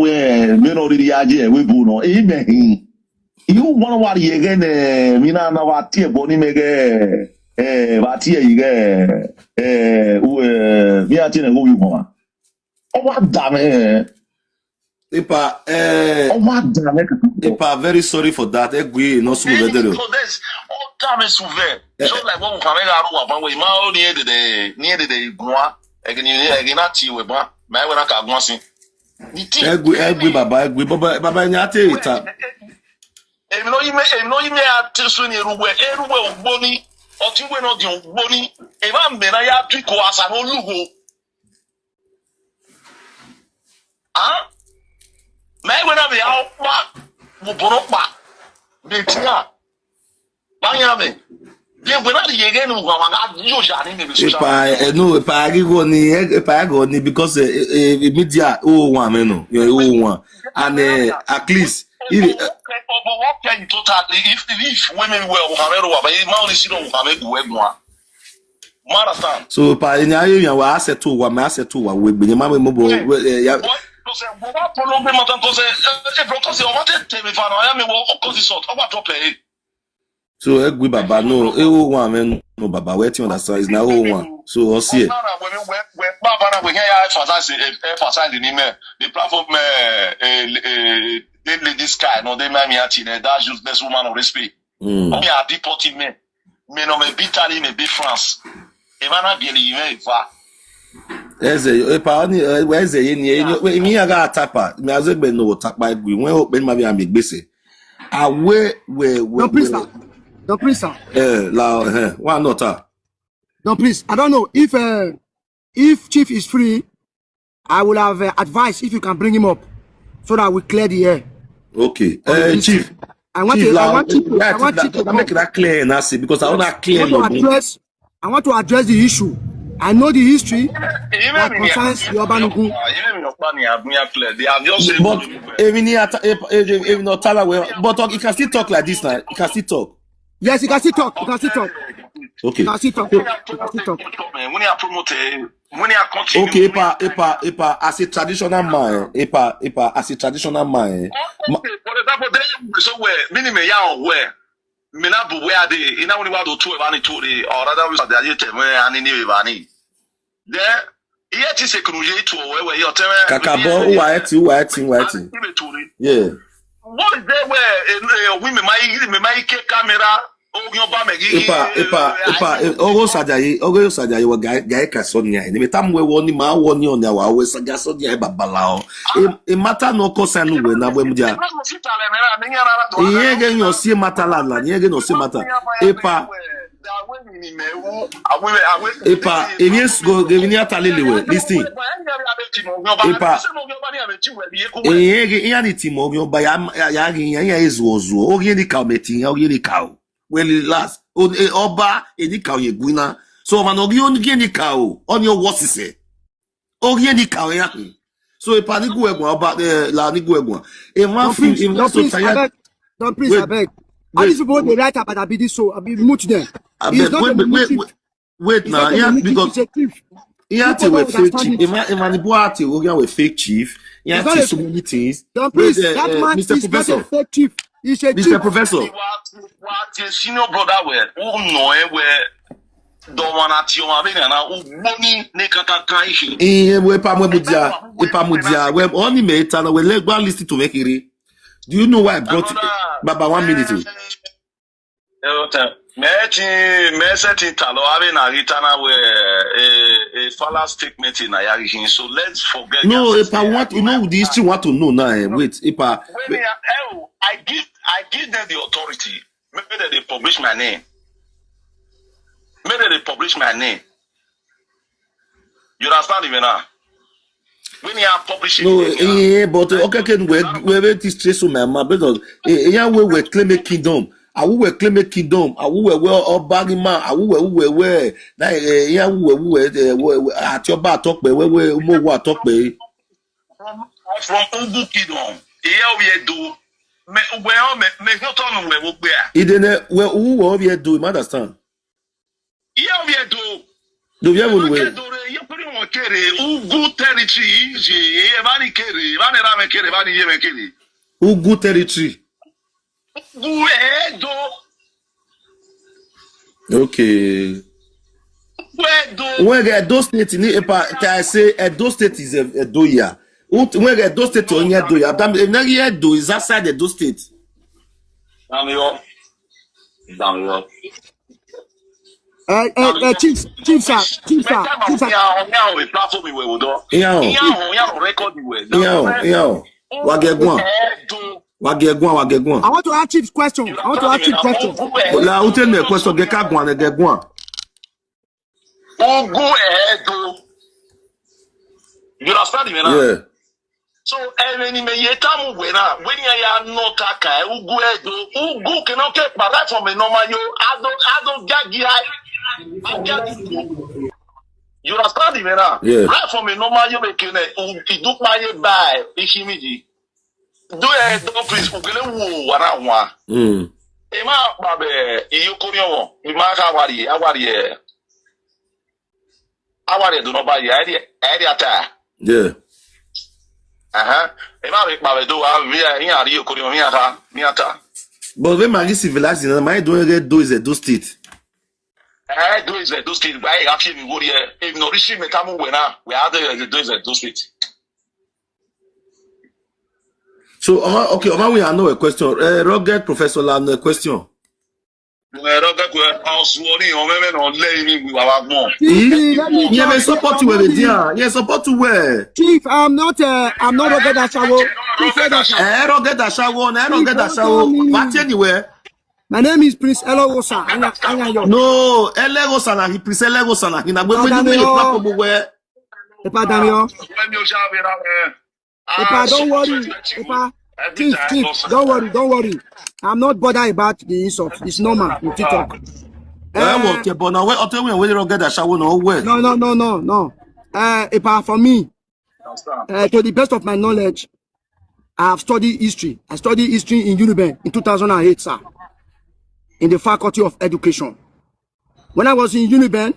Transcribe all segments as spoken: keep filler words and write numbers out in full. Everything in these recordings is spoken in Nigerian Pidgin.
we me no really aje we bu no. Ime hin. You want what you again? Me na na what tie boni me ge. Eh, what tie you ge? Eh, we me a tie na go you mama. Oh, what damn eh. Epa, eh, Oh, what damn eh. Epa, very sorry for that. Egwi, no sunu vedere. So this, oh, damn eh, suve. So like what we can make out of one way. Ma o ni e de de, ni e de de gwa. Ege ni ege na ti we ba. Ma we na ka gwa sin. The thing. Egwi, Egwi, baba, Egwi, baba, baba, ni ate ita. Èmi ló yí mẹ́ èmi ló yí mẹ́ àtẹ̀sùn ní erùwẹ̀ erùwẹ̀ ògbóni ọtí wẹ̀ náà di ògbóni èmi àmì náà yá bí kò àṣà ní olúwo. Mẹ́wẹ́ náà bẹ̀ yà ọ́ pa bùbùrọ̀ pa bẹ̀ tí a báyà mẹ́ bẹ̀ wẹ̀ náà yẹ kẹ́ ní wà wà ká yóò ṣà ní mẹ́bí sọ́sà. Epa, eh, no, epa, I go ni, eh, epa, I go ni because eh, eh, eh, media, oh, one man, no, yeah, oh, one, and eh, at least, if, eh, But what can you totally if if women were Muhammad or Muhammad is you know Muhammad who were one. Understand? So, epa, in the area, we asset to one, my asset to one, we be the man we move, we, eh, yeah. What? Tó ṣe bó bá polongo mọ́tò tó ṣe ẹ bro tó ṣe ọmọ tẹ tẹ̀mí fa náà ẹ mi wọ ọkọ sí sọ̀tọ̀ ọgbà tó pẹ̀ ẹ́. So, Egwi, baba, no, eh, oh, one man, no, baba, where to understand is now, oh, one. So, I'll see it. Bára wẹ̀ mi wẹ̀ wẹ̀ bá bára wẹ̀ yẹn yà emphasize emphasize ní mẹ́ the platform ẹ̀ ẹ̀ ẹ̀ dey lady sky no dey mind me àti ẹ̀ that useless woman of respect. Mm. Mi a bí pọ́tì mẹ́ mi nọ mẹ́ bí Italy mẹ́ bí France. Ẹ máa náà bí ẹ lè yí mẹ́ ìfà. Eze, epa, oni, eh, eze, ye ni, ye ni, we, mi aga atapa, mi azegbe no tapa Egwi, when open ma bi amigbese. Awe, we, we, Don Prince, sir. Don Prince, sir. Eh, la, eh, why not, ah? Don Prince, I don't know if uh, if Chief is free, I will have uh, advice if you can bring him up so that we clear the air. Okay. Eh, Chief. I want Chief, to, I la, want Chief to, I that, want Chief that, to that make come. That clear and I see because I wanna I clear want to no. address, I want to address the issue. I know the history that concerns Yobanugu. Ìyẹn mi ò pa ni àbúyá clear they have just said But even he at, if, if, if not Tala, well, but talk, you can still talk like this now. You can still talk. Yes, you can still talk. You can still talk. Okay. You can still talk. You can still talk. When you promote, when you continue. Okay, epa, epa, epa, as a traditional man, epa, epa, as a traditional man. Ma- For example, then so where minimum ya where mina bu where they ina wani wa do two evani two de or rather we are there te me ani ni evani. There iye ti se kunu ye tu we we yo te me. Kakabo, uwa eti, uwa eti, uwa eti. Ibe two de. Yeah. What is there where eh, eh, we me mai me mai ke camera o yo ba me gi. Epa, epa, epa, eh, ogo sajaye, ogo yo sajaye wa gai, gai ka sonia. Ni metam we woni ma woni on ya wa we saja sonia e babala o. E, e matter no concern we na we mudia. Iye ge yo si matter la la, iye ge no si matter. Epa, epa, enye go ge ni atalele we. Listen. Epa. Iye ge, iye ni timo ge oba ya, ya, ya, ya, ya ezu ozu. O ge ni ka o meti, o ge ni ka o. Well, last. O, e, oba, e ni ka o ye gwina. So, man, o ge, o ge ni ka o. O ni o wo sise. O ge ni ka o ya. So, epa ni gu egwa oba, eh, la ni gu egwa. E ma Don fi, Prince, e ma Don so Prince, tired. abeg, Don Prince, Wait, abeg. All wait. These people they write about Abidi so I be mute them. I He's beg, not wait, a wait, wait, motive. wait, wait He's now. not a Yeah, motive. because He's a thief. he had to People we don't fake chief. understand He it. man, he man, the boy had to go with fake chief. He had He's to not so a- many things. Don Wait, Prince, uh, that uh, man Mister is not a Professor. fake chief. He's a Mister thief. Professor. What a senior brother where who know eh where don't wanna tell my baby and who money ne kaka kai shi. Eh, we pa mwe mudia, we pa mudia, we only me tana we let go and listen to me kiri. Do you know why I brought you? Baba, one minute. Oh. Meti meti talo ave na ritana we a a fala statement in Ayarihin. So let's forget. No, that. if I want, you know, the history want to know now. Eh. Wait, if I When they are, oh, I give I give them the authority. Maybe they publish my name. Maybe they publish my name. You understand me now? When you are publishing, No, it, you know, yeah, but uh, okay, can we we we this stress on my mind because eh, yeah, we we claim a kingdom. I will we claim a kingdom. I will we we obagima. I will we we we na eh, yeah, we we we eh, we we at your back talk we we we mo wa talk we. from from Ugu Kingdom. Here we do. Me we me me not on we we we. Idene we who we we do, you understand? Here we do. Do you even Wake wait? Dore, you put him on Kere, Ugu territory, Ije, Evani Kere, Evani Rame Kere, Evani Yeme Kere. Ugu territory. Ugu Edo, Okay. Ugu Edo. When Edo State in Epa, I say Edo State is a Edo here. When Edo State on Edo here, that Edo is outside Edo State. Damn you. Damn you. Uh, uh, uh, chiefs, chiefs, sir, chiefs, sir, chiefs, sir. Yeah, on your platform we will do. Yeah. Yeah, on your record we will. Yeah, yeah. Wagegwan. Edo. Wagegwan, Wagegwan. I want to ask chiefs question. I want to ask chiefs question. La, who tell me a question? Gekagwan, Gegwan. Ugu Edo. You understand me now? Yeah. So, eh, when you may yetamu wena, when you are not taka, Ugu Edo, Ugu cannot get back from a normal yo, Ado, Ado Gagi, you understand me now? Yeah. Right from a normal yo, make it, Idupa ye by, Ishimiji. Do a Edo, please, Ugele wo, one one. Mm. Ema, Babe, Iyokorio, Imaka Wari, Awari, Awari, do not buy the idea, idea. Yeah. Aha. Ema re pa do a via in ari okori mi ata, mi ata. But when Magi civilized, you know, my do Edo is Edo State. Eh, do is Edo State, why you have him go there? If no rishi me tamu wena, we are the do is Edo State. So, uh, okay, Oma, we know a question. Uh, rugged Professor Lam, a question. Eh, Roga kwe, Oswori, o meme no le mi wa wa mo. Chief, let me Yeah, talk, may chief, support I'm you not with the- the yeah, support you well. Chief, I'm not. Uh, I'm not Roger Dashawo. Chief, Roger Dashawo. Eh, rugged Ashawo, eh, rugged Don't Ashawo. call me. But anyway, My name is Prince Elo Rosa. Anya, Anya, yo. No, Elego Sanahi, Prince Elego Sanahi. Na when you Madam make a Yo. Platform where Epa Damio. When you shall be around. Epa, don't worry. Epa, chief, chief, don't worry, don't worry. I'm not bothered about the insult. It's normal in TikTok. I want to, but now where Otewe where rugged Ashawo no where. No, no, no, no, no. Uh, Epa, for me, uh, to the best of my knowledge, I have studied history. I studied history in Uniben in two thousand and eight, sir, in the Faculty of Education. When I was in Uniben,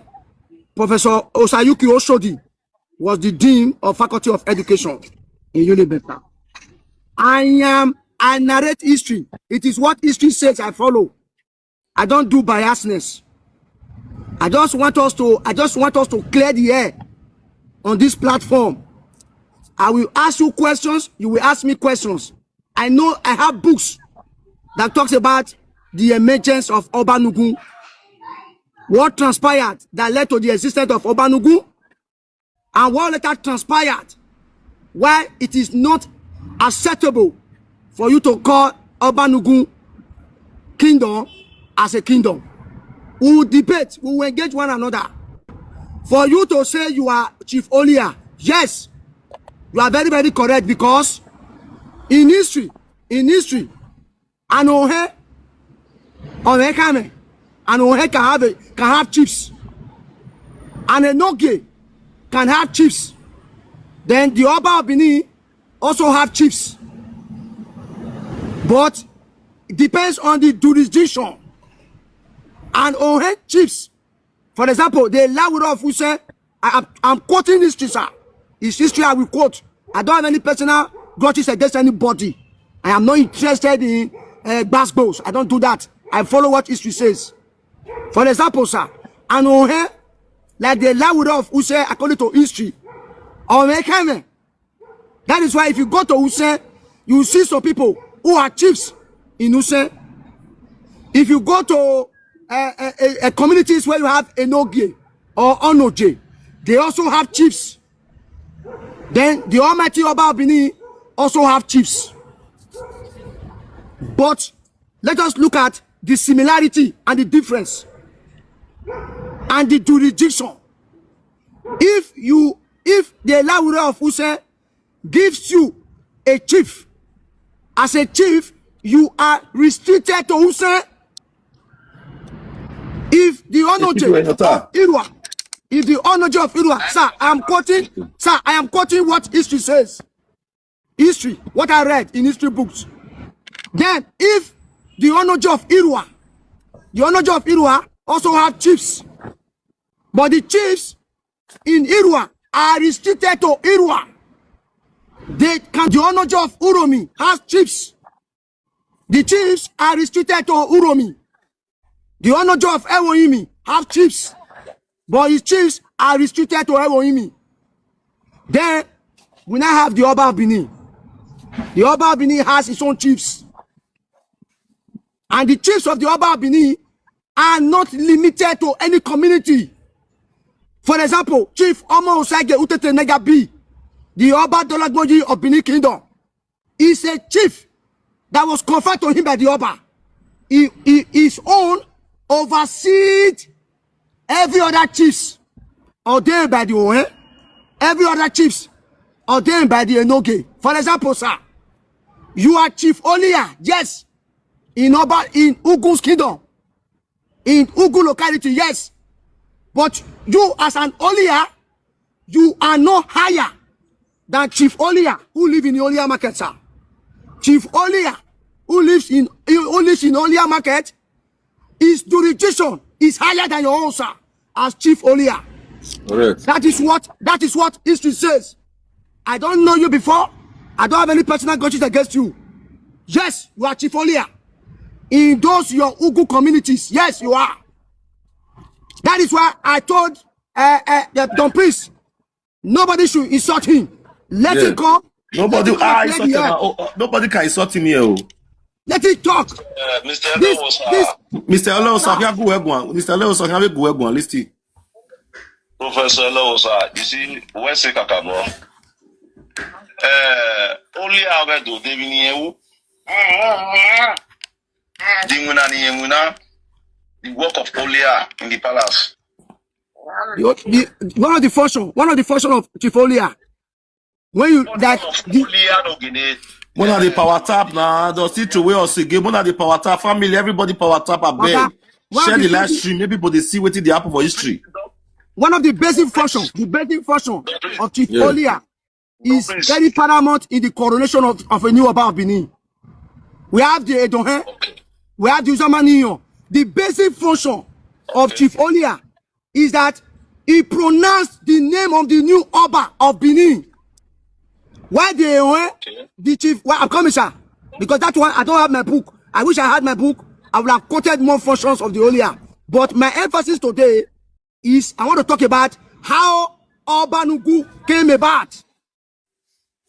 Professor Osayuki Oshodi was the Dean of Faculty of Education in Uniben, sir. I am, I narrate history. It is what history says I follow. I don't do biasness. I just want us to, I just want us to clear the air on this platform. I will ask you questions, you will ask me questions. I know I have books that talks about the emergence of Obanugun, what transpired that led to the existence of Obanugun, and what later transpired, why it is not acceptable for you to call Obanugun kingdom as a kingdom. We will debate, we will engage one another. For you to say you are Chief Olia, yes, you are very, very correct, because in history, in history, an Ohe, Ohe Kame, an Ohe can have a, can have chiefs, and a Noge can have chiefs. Then the Oba of Benin also have chiefs, but it depends on the jurisdiction. And Ohe chiefs, for example, the Lawura of Use, I, I'm, I'm quoting history, sir. It's history I will quote. I don't have any personal grudges against anybody. I am not interested in uh, basketballs. I don't do that. I follow what history says. For example, sir, an Ohe, like the Lawura of Use, according to history, Ohe Kame. That is why if you go to Use, you see some people who are chiefs in Use. If you go to uh, uh, uh, communities where you have Enogie or Onoje, they also have chiefs. Then the Almighty Oba of Benin also have chiefs. But let us look at the similarity and the difference and the jurisdiction. If you, if the Lawura of Use gives you a chief, as a chief, you are restricted to Use. If the Onoje of Irua, if the Onoje of Irua, sir, I am quoting, sir, I am quoting what history says. History, what I read in history books. Then, if the Onoje of Irua, the Onoje of Irua also have chiefs, but the chiefs in Irrua are restricted to Irrua. They can, the Onoja of Uromi has chiefs. The chiefs are restricted to Uromi. The Onoja of Ewohimi have chiefs, but his chiefs are restricted to Ewohimi. Then we now have the Oba of Benin. The Oba of Benin has his own chiefs. And the chiefs of the Oba of Benin are not limited to any community. For example, Chief Omo Osage Utete Nega B, the Oba Dolagboji of Benin Kingdom, is a chief that was conferred to him by the Oba. He, he, his own oversees every other chiefs ordained by the Ohe, every other chiefs ordained by the Enoge. For example, sir, you are Chief Olia, yes, in Oba, in Ugu's kingdom, in Ugu locality, yes. But you as an Olia, you are not higher than Chief Olia who live in Olia market, sir. Chief Olia who lives in, who lives in Olia market, his jurisdiction is higher than your own, sir, as Chief Olia. Correct. That is what, that is what history says. I don't know you before. I don't have any personal grudges against you. Yes, you are Chief Olia. In those your Ugu communities, yes, you are. That is why I told uh, uh, the Don Priest, nobody should insult him. Let Yeah. him come. Nobody, Let him ah, come insult clear him. the air. Oh, oh, nobody can insult him here. Oh. Let him talk. Uh, Mister This, Elowosa, this, Mister Elowosa, can go egwan. Mister Elowosa, can go egwan. Listen. Professor Elowosa, you see, where say kakabo? Uh, only our do they mean you. The winner, the winner, the work of Olia in the palace. the, the, one of the function, one of the function of Chief Olia, when you that Of the, Olia no gene. When are the power tap now? Does it to way us again? When are the power tap family? Everybody power tap. I beg. Baba, one Share of the the live basic- stream. Everybody see what they happen for history. One of the basic function, the basic function of Chief Yeah. Olia is Please. very paramount in the coronation of, of a new Oba of Benin. We have the Edohe, we have the Uzamaniyo. The basic function of Chief Olia is that he pronounced the name of the new Oba of Benin. Why the Edohe, the chief? Well, I'm coming, sir, because that one I don't have my book. I wish I had my book. I would have quoted more functions of the Olia. But my emphasis today is I want to talk about how Obanugu came about.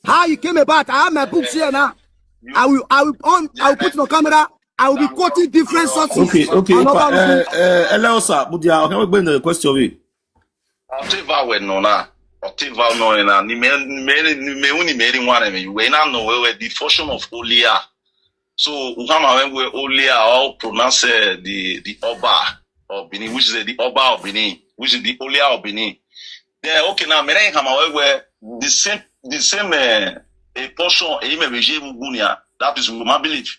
How he came about. I have my books here now. I will, I will on, I will put it on camera. I will be quoting different sources. Okay, okay. On Ipa, Obanugu. uh, uh, Elowosa, but yeah, okay, we bring the question. We. Otiva we no na. Otiva no na. Ni me, ni me, ni me, ni me, ni one me. We na no we, we the function of Olia. So Uhama when we Olia all pronounce uh, the the Oba of Benin, which is uh, the Oba of Benin, which is the Olia of Benin. Then okay now, me na Uhama we, we the same, the same uh, a portion a me we je mugunya. That is my belief.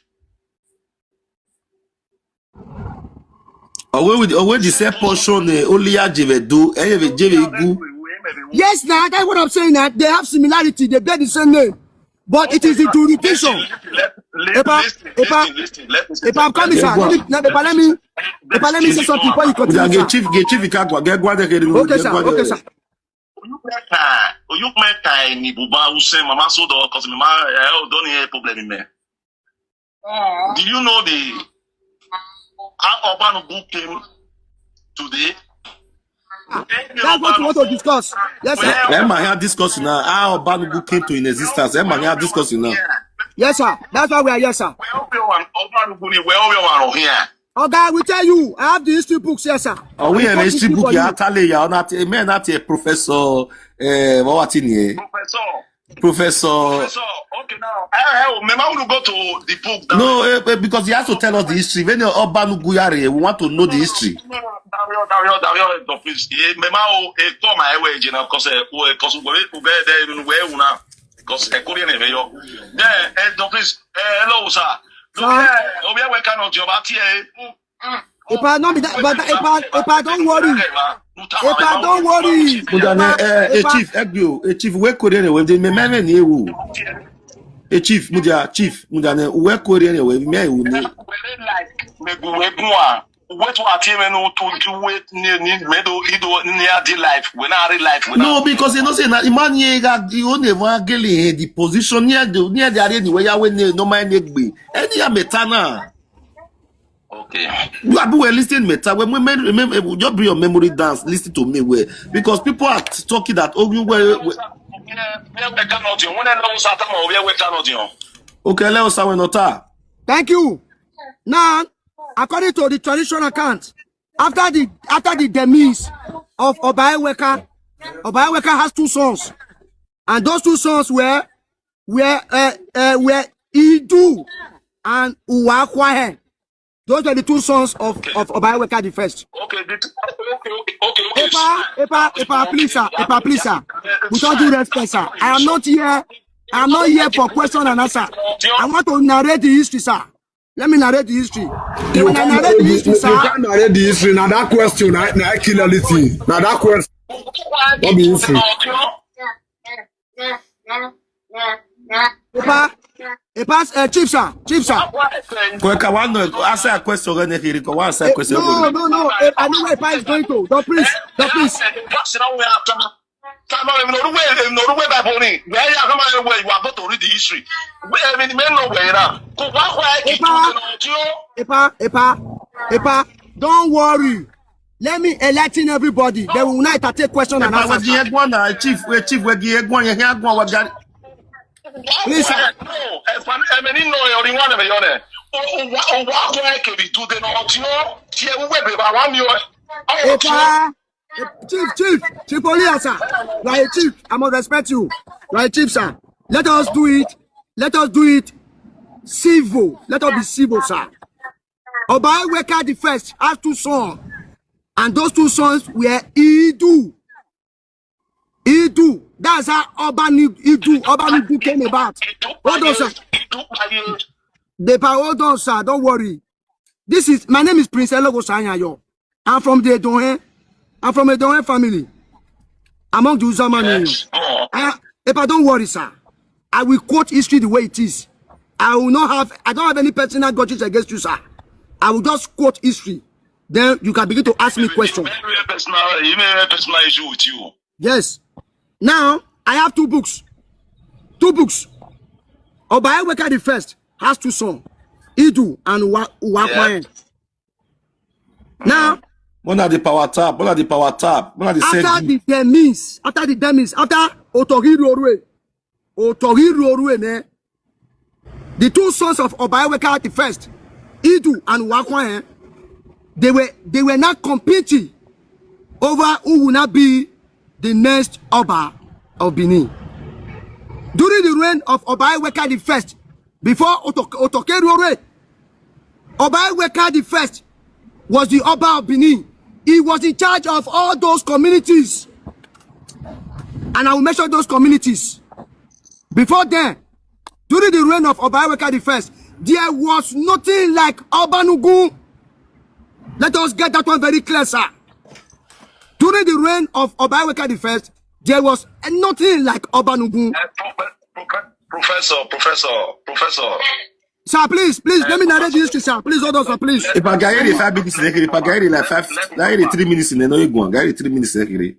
Away with, away the same portion. Eh, only Ajeve do. Eh, Ajeve Jeve Igu. Yes, now that's what I'm saying. That they have similarity. They bear the same name, but it is the jurisdiction. Let, let, Epa, listen, Epa, listen, listen, let, listen, Epa, I'm coming, sir. Yeah, go Let me, on. let, Epa, let me, Epa, let me say something before you But continue, I sir. get chief, get chief, you can't go. Get go there. Okay, sir. Okay, sir. Oyumeka, Oyumeka ni buba use mama so do cause me ma eh o don hear problem me. Do you know the how Obanugu came today? That's what we want to discuss. Yes, sir. Emma here discussing now. How Obanugu came to in existence. Emma here discussing now. Yes, sir. That's why we are here, sir. Where we want Obanugu ni where we want here. Okay, I will tell you. I have the history books here, sir. Oh, we I have will history quote book for here. You. Atale ya. Not a man, not a professor. Eh, what what in here? Professor, Professor. Professor, okay now. Eh, eh, me ma want to go to the book. That No, eh, eh, because he has to tell us the history. When you Obanugu yare, we want to know the history. No, no, Dario, Dario, Dario, the office. Eh, me ma o, eh, come my way, you know, cause eh, we, cause we, we get there, we, we now, cause eh, Korean name yo. Then, eh, the office. Eh, hello, sir. Look Sir. here, Obi, we cannot job at here. Epa, no be that, but Epa, Epa, don't worry. Epa, don't worry. Mudane, eh, eh, chief, Egbo, eh, chief, we Korean, we the men, men, you. Eh, chief, Mudia, chief, Mudane, we Korean, we men, we. Like, me go, we go on. Wait, what you mean? To do wait near, near, middle, you do near the life. When I real life, when No, because you know say na the man here got the only one girl here the position near the near the area where you when no mind be any metana. Okay. You are doing listening meta when we remember just bring your memory dance listen to me well because people are talking that oh you were Where we cannot you. When I know Satan, where we cannot you. Okay, let us have another. Thank you. Now, according to the traditional account, after the after the demise of Oba Eweka, Oba Eweka has two sons, and those two sons were were uh, uh, were Idu and Uwakwahe. Those were the two sons of of Oba Eweka the first. Okay, the, okay, okay, okay, okay. Epa, Epa, Epa, please, sir. Epa, please, sir. With all due respect, sir, I am not here. I am not here for question and answer. I want to narrate the history, sir. Let me narrate the history. When I narrate the history, You sir. Can't narrate the history. Now that question, I, I kill everything. Now that question, not be history. Epa, Epa, uh, chief, sir, chief, sir. Kweka one no answer a question when he go one answer a question. No, no, no. Eh, I know where Epa is going to. Don't please, don't please. Come on, no way, no way by Bonnie. Where you come on, where you are going to read the history. Where I mean, men know where you are. Go back where I keep you. Epa, Epa, Epa, don't worry. Let me enlighten everybody. They will not take question and But answer. when you go na chief, we chief we give go you hear go we got Please, sir. No, if I'm any no, you're the one of your name. Oh, what, oh, what, where can we do the no? You know, here we will be by one year. Epa, Chief, Chief, Chief Oliasa, you are a chief. I must respect you. You are a chief, sir. Let us do it. Let us do it civil. Let us be civil, sir. Oba Eweka the first has two sons, and those two sons were Idu. Idu. That's how Oba Ni- Idu, Oba Nugu came about. Hold on, sir. The pa- hold on, sir. Don't worry. This is my name is Prince Elogo Sanyayo. I'm from the Edohe. I'm from Edohe family. Among the Uzama. Yes. Oh. I, if I don't worry, sir, I will quote history the way it is. I will not have. I don't have any personal grudges against you, sir. I will just quote history. Then you can begin to ask me questions. Very personal, you may have a personal issue with you. Yes. Now I have two books. Two books. Oba Eweka the first has two sons, Idu and Wa- Uwakwaen. Now, One of the power tap, one of the power tap, one of the after said the demise, after the demise, after Otogiru Orue, Otogiru Orue, ne, the two sons of Oba Eweka the first, Idu and Uwakwaen, they were they were not competing over who will not be the next Oba of Benin. During the reign of Oba Eweka the first, before Oto- Otogiru Orue, Oba Eweka the first was the Oba of Benin. He was in charge of all those communities. And I will mention those communities. Before then, during the reign of Oba Eweka the first, there was nothing like Oba Nugu. Let us get that one very clear, sir. During the reign of Oba Eweka the first, there was nothing like Oba Nugu. Uh, profe- profe- Professor, professor, professor. Sir, please, please, let me narrate the history, sir. Please hold on, sir, please. If I get it five minutes in here, if I get it like five, like it three minutes in there, no, you go on, get it three minutes in here.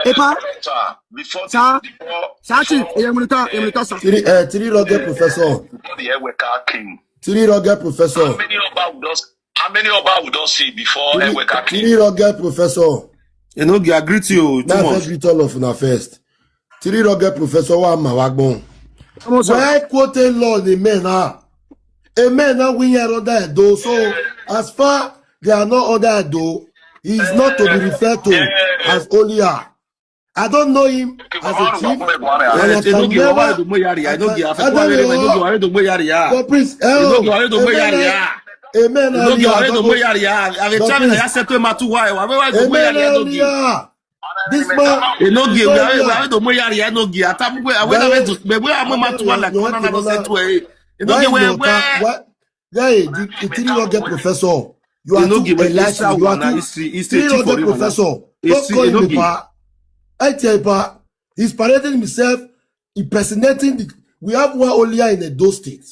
Epa, Sir, before, Sir, before, sir, chief, before, Eyemunuta, Eyemunuta, sir. Three, uh, three rugged professor. before the Eweka came, Three rugged how professor. Many Oba would us? How many Oba would us see before Eweka came? Three rugged professor. You know, I greet you too That's much. Every all of una first. Three rugged professor wa ma wa gbon. Come on, sir. Why quote a law in a man now? A man now we are under a door. So as far they are not under a door, he is not to be referred to as Olia. I don't know him as a chief. Eh, you know, give away the more yari, I know give I affect don't you, I know. know give away the more yari, ah. But please, You know hello. give away the more yari, ah. Amen. You know give away the more yari, ah. I get time I settle my two wife. I will the more yari, I know give. This man. You know give Don't away lie. the more yari, I know give. Atam we I will have to be where I'm my two like one another settle. You know Why give you where not ca- where why? Guy, the, the three rugged professor. You are You know too give away enlightened. history You are now. too History, history three teach for rugged him now. Professor. Don't History, call you know him give. Epa. I tell Epa. He's parading himself, impersonating the. We have one Olia in Edo State.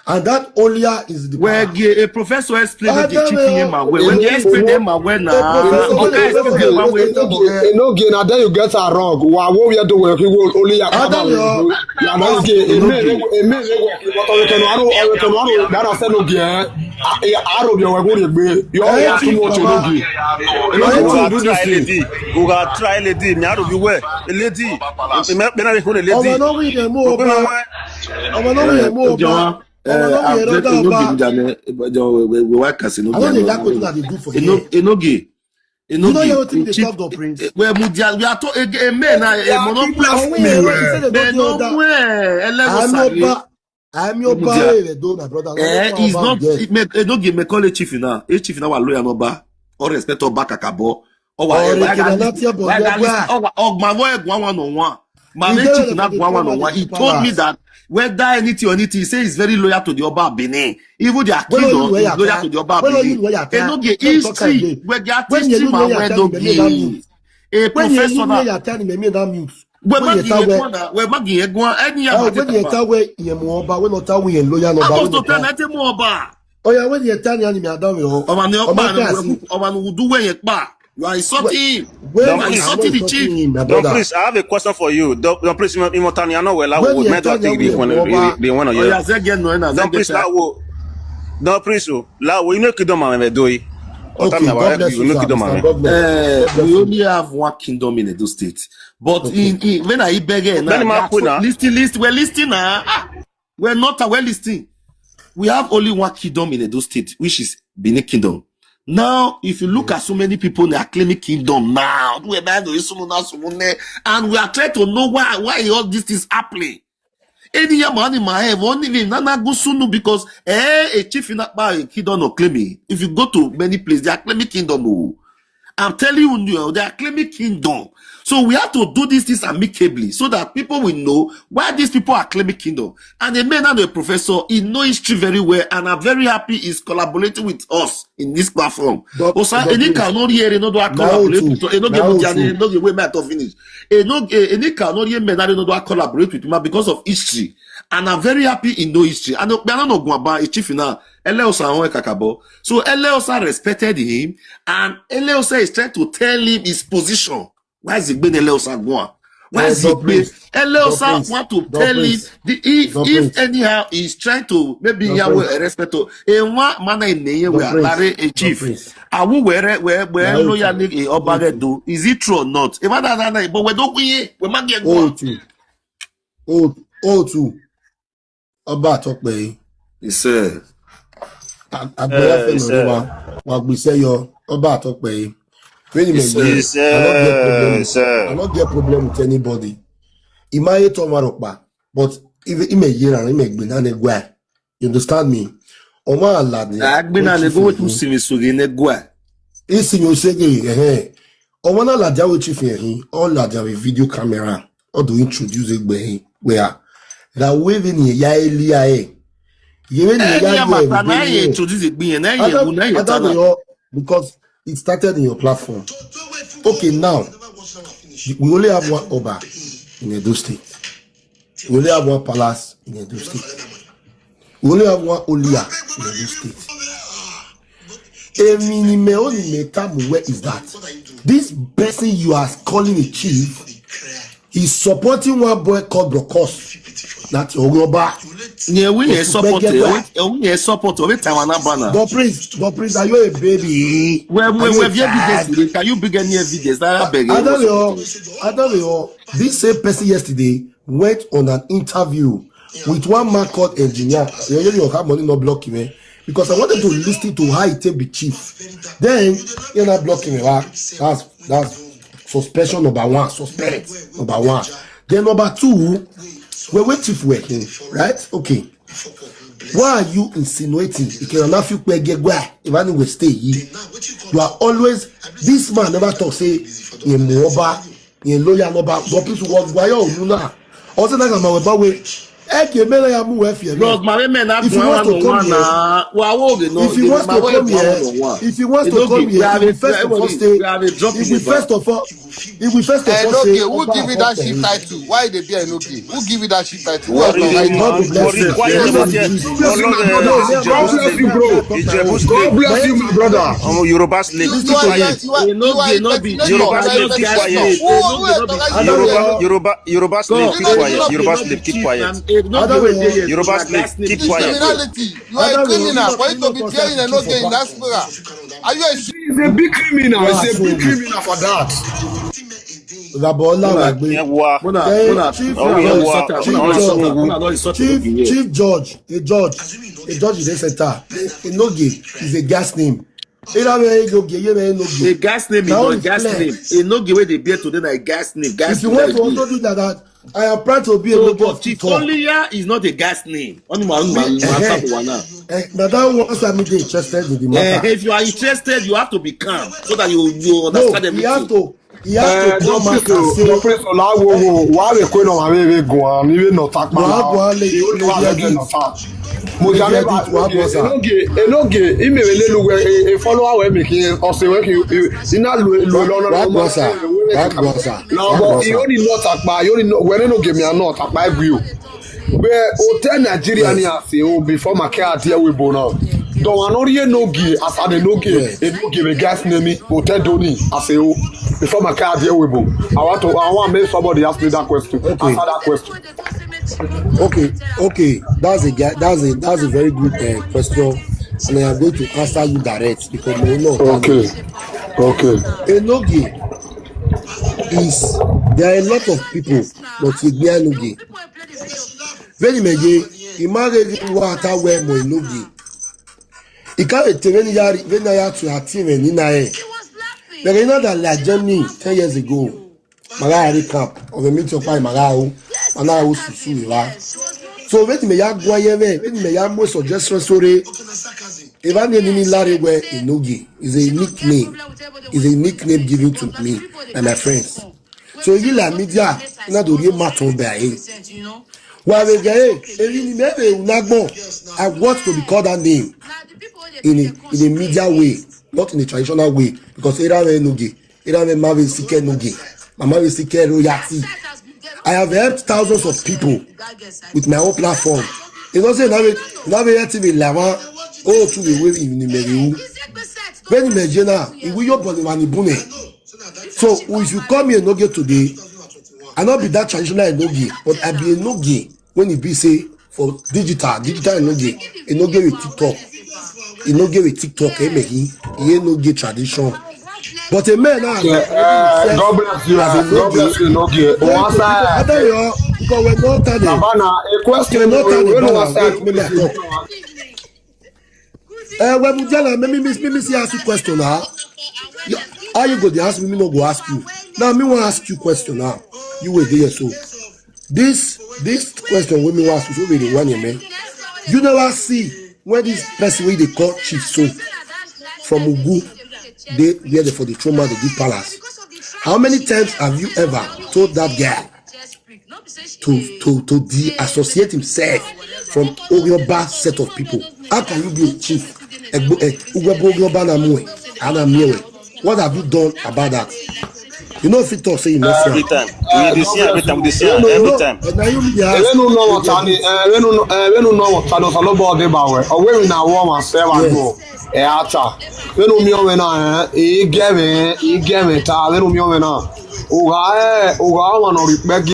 And that Olia is the Well, power. yeah, a professor explained the Adam, chief in him uh, well. When they a explain pro- them well a now, professor, okay, a explain professor, them a well. professor, Enoge, na there you get am wrong. Wa wo we do we ki wo only ya ka ba Adam, we. yo. Ya na ge eme re eme re we ki bo to ke no aro o ke no aro da da se no ge. Ya aro bi we go re gbe. Yo ya too much Enoge. Enoge, Uga do this try thing. Lady. Uga try Lady. Mi aro bi we. Lady. Mi me na we ko Lady. Ọmọ náà wí yẹn mú ọba. Ọmọ náà wí yẹn mú ọba. Ọmọ náà wí yẹn lọ́dọ̀ ọba. Enoge, we wa kasi no. I don't dey like wetin I dey do for Eno- here. Enoge. You know Enoge. hear wetin dey Chief- talk, though, Prince? Well, Mudia, we are to a, a man, a, a mono Blasphemy. Ọwọ́ yẹn wọ́n ti ṣe lè Bẹ́ẹ̀ dọ́jú ló ọ̀dà. mú ẹ̀ ẹlẹ́wọ̀n I'm sáré. Oba. I'm your Mudia. Oba, my brother. Eh, he's not. He make Enoge may call a chief now. A chief now, a lawyer no ba. All respect, Oba Kakabo. Oh, why? Ọ̀rẹ́ Why? kìlọ̀ láti ẹ̀bọ̀ Why? yẹn gbà. Oh, Ogma, why? Ogma, one, one. My He main tell chief us now, that one, one, the one. He palace. Told me that whether anything or anything, he say he's very loyal to the Oba of Benin. Even their When kingdom you wear is your loyal tie, to the Oba of when Benin. you wear your tie, Enoge let me talk history. again. We get When you history, look man. wear your Where tie, no you may not be mute. a When you professor look now. wear your tie, you may not mute. We're When you making tie a wear, corner. We're making a corner. Any oh, other when you tie wear, you may Oba. When not tie wear, you loyal, no, I but was when to you tell tie. Nothing more about. Oh yeah, when you tie, you may down with Ọmọ ni Ọmọ ọba ni tá a wẹ̀kú, ọmọ ni wùdú wẹ̀yẹn pa. You are insulting him. When Don't I please. am Insulting the insulting chief. him, my Don brother. Prince, I have a question for you. Don Prince, Imotani, I know well. I When will you make tell that thing me the one Oba, the one on Oh, yeah, you. Zege, no, no, Don Prince, Zege, Lawo. Don Prince, o. Lawo, you know kingdom am do. Okay, God bless you, sir, Mister Governor. Eh, God bless we you. only have one kingdom in Edo State. But Okay. in, in when I beg now, Then we my are queen, so- ah. Listen, listen, we're listening now. Ah, we're not, we're listening. We have only one kingdom in Edo State, which is Benin Kingdom. Now, if you look at so many people, they are claiming kingdom now. Do we buy the issue now, so we ne-, and we are trying to know why, why all this is happening. Any man in my head, only nana go sunu because eh, a chief in that bar, a kingdom no claiming. If you go to many places, they are claiming kingdom. Oh. I'm telling you, they are claiming kingdom. So we have to do these things amicably so that people will know why these people are claiming kingdom. And the man and the professor, he know history very well, and I'm very happy he's collaborating with us in this platform. Doc- Osa, Doc- Enika no hear, no do I Now collaborate too. with, no get Now Mudia, too. no get way me to finish. Eno, eh, Enika no hear, men no do I collaborate with him because of history. And I'm very happy he know history. And no, no go about a chief now. Ele Osa won kakabo. So Ele Osa respected him, and Ele Osa is trying to tell him his position. Why is it being Ele Osa go on? Why Eh, is it Doc Prince, being Ele Doc Osa Prince, want to Doc tell him Prince, the, if, Doc if Prince, anyhow he's trying to maybe Doc Yahweh Prince, respect to a one man in the way Doc Prince, Larry a Doc chief. Prince, I will wear wear wear Larry loyal too, ni a Oba Larry get too. Do. Is it true or not? If I don't know, but we don't hear. We might get Oh one. too, oh oh too. Ọba Atọpẹ. He said, Agbẹyà Eh, fẹlẹ sir. Wa wa gbèsè yọ. Ọba Atọpẹ. When you Yes, may sir. hear, I don't get problem. Yes, sir. I don't get problem with anybody. Imaye to maropa, but if he may hear and he may be na negwa. You understand me? Ọmọ àlà ni. Agbena What you nego feel? to simi sugi negwa. Isi mi osege ehe. Ọmọ na ladia we chief ehin. All ladia with video camera. All do introduce egbe ehin. Where? That waving ye ya elia eh. Ye when ye Any ya amata ye na ye video. introduce egbe na ye Adam, wu na ye Adam, tana. Yo, because it started in your platform. Okay, now we only have one Oba in Edo State. We only have one palace in Edo State. We only have one Olia in Edo State. Emi ni me only me tamu, where is that? This person you are calling a chief is supporting one boy called Brokos. That's Ogoba. Nye we ye support, eh, we ye support, we Taiwan bana. God praise, God praise, are you a baby? Where Are where you where a via child? Evidence today? Can you begin any evidence that I beg? Adamio, Adamio, this same person yesterday went on an interview with one man called Engineer. You know, you have money not block him, eh? Because I wanted to listen to how he take be chief. Then you not block him, eh? That's that's suspension number one, suspect number one. Then number two, we wait chief working, right? Okay. Why are you insinuating? You can have you pay get where if I will stay here. You are always this man never talk say ye moba, ye lawyer no ba, but please what why you now? Also that I'm about way. Eke mele ya mu we fie. Bros, my men na if he wants to come here, if he wants to come here, if he wants to come here, he will first of all stay. He will first of all, he will first of all say. Who give you that chief title? Why they be Enoge? Who give you that chief title? Who have the right? God bless you. God bless you, bro. God bless you, my brother. Yoruba slave. Keep quiet. Yoruba slave. Keep quiet. Yoruba Yoruba slave, keep quiet. Yoruba slave, keep quiet. Yoruba slave, keep quiet. You are a criminal for you to be bearing Enoge in diaspora. Are you a He's a big criminal. He's a big criminal for that. Rabola Wagbe. Chief Judge, a judge, a judge in the center. Enoge is a gas name. Enoge, Enoge. A gas name is not a gas name. Enoge wey dey bear today na a gas name. Gas name. If you want to also do that, that I am proud to be a so, Enoge of TikTok. Only is not a gas name. Only my own man. Eh, na that one side me dey interested in the matter. Eh, if you are interested, you have to be calm so that you you understand everything. No, you have to. He has to come out and say. Dọkịta Olawowo, wa we kwe no ma we we go am, we no takpa. Wa go le le. Mo jare ba enoge enoge ime we le lu we e follow we make e o se we ki ina lu lu lo lo. Wa go sa. Wa go sa. No, but you only not takpa, you only know when no give me not takpa agree. Be hotel Nigeria ni ase o before my car there we bo now. Don anori enoge as an enoge enoge we gas name hotel doni ase o before my car there we bo. I want to I want make somebody ask me that question. Okay. Answer that question. Okay, okay, that's a that's a that's a very good uh, question, and I am going to answer you direct because we know. Okay, okay. Enoge is there are a lot of people, but Igbe Enoge. Very meje, imagine what I wear mo Enoge. Ikawe te veni yari veni ya tu ati veni na e. Bẹ̀rẹ̀ iná dà lẹ́ Germany ten years ago. Màgá àrí camp ọ̀rẹ́ mi ti ọ̀pá ìmàgá o màgá o sùsù ìlà. So wetin me ya gwa ye ve wetin me ya mo suggestion sore. Eva ni ni ni lare we Enoge is a nickname, is a nickname given to me and my friends. So you like media na do ye matter by it. Wa we ge e ni me be unagbon. I want to be called that name in a, in a media way, not in a traditional way, because era we Enoge. Ira me ma ve sike Enoge. Mama ve sike royalty. I have helped thousands of people with my own platform. You know say na ve na ve yet be lawa. Oh, to be way in the meru. When you measure now, if we your body one bune. So if you come here Enoge today, I not be that traditional Enoge, but I be Enoge. When e be say for digital digital Enoge, Enoge with TikTok, Enoge with TikTok emehi, e Enoge tradition. But a man now. God bless you. God bless you Enoge. What's that? Because we're not turning. Baba na a question. We're not turning. Eh, well, Mujala, let me miss me miss you ask you question now. How you go dey ask me, me no go ask you. Now me wan ask you question now. You were there so. This this question wey me wan ask you so be the one man. You never see when this person wey dey call chief so from Ugu dey where dey for the throne man dey give palace. How many times have you ever told that guy to to to de-associate himself from Orioba set of people? How can you be a chief? Egbo eh, Ugwebo Orioba na mue, ana miewe. What have you done about that? You know fit talk say you no see am. Every time. We dey see am every time. We dey see am every time. But na you be the ask. Ewenu no wata ni, ewenu no, ewenu no wata no salo bo de ba we. Owe mi na wo ma se wa go. E ata. Ewenu mi owe na, e ge me, e ge me ta. Ewenu mi owe na. Oga e, oga wa no ri pe gi.